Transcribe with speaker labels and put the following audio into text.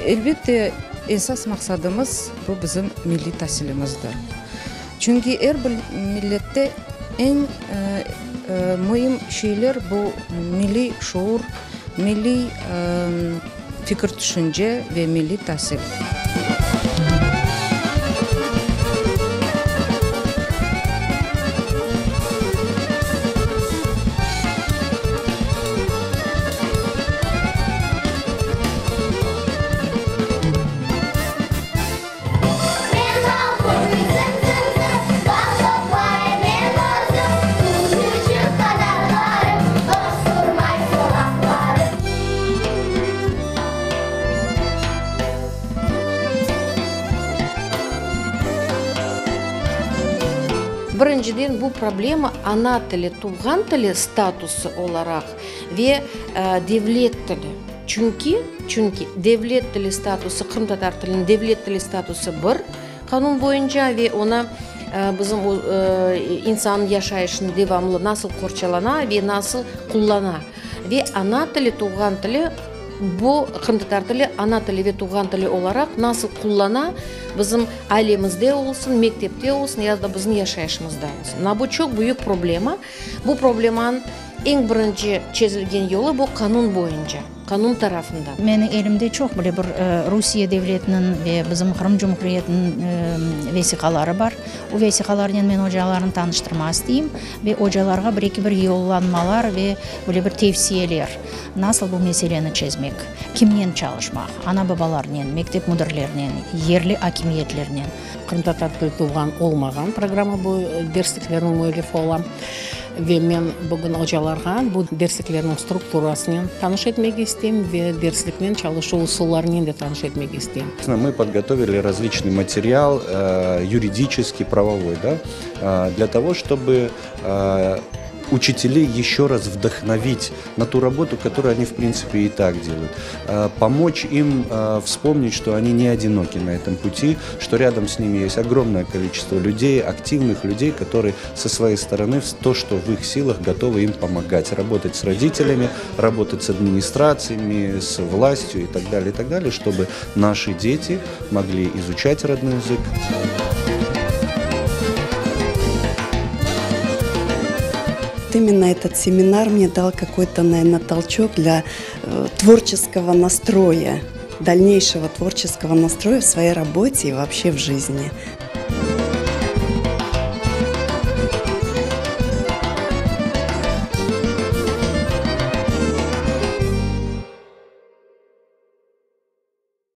Speaker 1: Elbette, esas maqsadımız bu bizim milliy tasilimizdir. Çünki er bir millette eñ müim şeyler bu milliy şuur, milliy fikir-tüşünce ve milliy tasil.
Speaker 2: Birinciden, bu problema ana tili, tuvğan tili statusı olaraq ve devlet tili. Çünki, çünki devlet tili statusı, qırımtatar tiliniñ devlet tili statusı bir qanun boyunca ve onı bizim insannıñ yaşayışını devamlı nasıl qorçalana ve nasıl qullana. Ve ana tili, tuvğan tili, bu qırımtatar tili ana tili ve tuvğan tili olaraq nasıl qullana, bizim ailemizde olsun, mektepte olsun ya da bizim yaşayışımızda olsun. Mına bu çoq büyük problema. Bu problemanıñ eñ birinci çezilgen yolu bu qanun boyunca, qanun tarafından.
Speaker 3: Meniñ elimde çoq böyle bir Rusiye devletiniñ ve bizim Qırım Cumhuriyetiniñ vesiqaları bar. O vesiqalarnen men ocalarnı tanıştırmağa isteyim ve ocalarğa bir-eki bir yollanmalar ve böyle bir tevsiyeler, nasıl bu meseleni çezmek, kimnen çalışmaq, ana-babalarnen, mektep müdirlerinen, yerli akimiyetlernen.
Speaker 4: Qırımtatar tili tuvğan olmağan programma bu dersliklerniñ müellifi olam. Ve men bugün ocalarğa bu dersliklerniñ strukturasınen tanış etmege isteyim ve dersliknen çalışuv usullarınen de tanış etmege isteyim.
Speaker 5: Мы подготовили различный материал юридический, правовой, да, для того, чтобы учителей еще раз вдохновить на ту работу, которую они, в принципе, и так делают. Помочь им вспомнить, что они не одиноки на этом пути, что рядом с ними есть огромное количество людей, активных людей, которые со своей стороны то, что в их силах, готовы им помогать, работать с родителями, работать с администрациями, с властью и так далее, и так далее, чтобы наши дети могли изучать родной язык.
Speaker 6: Именно этот семинар мне дал какой-то, наверное, толчок для э, творческого настроя, дальнейшего творческого настроя в своей работе и вообще в жизни.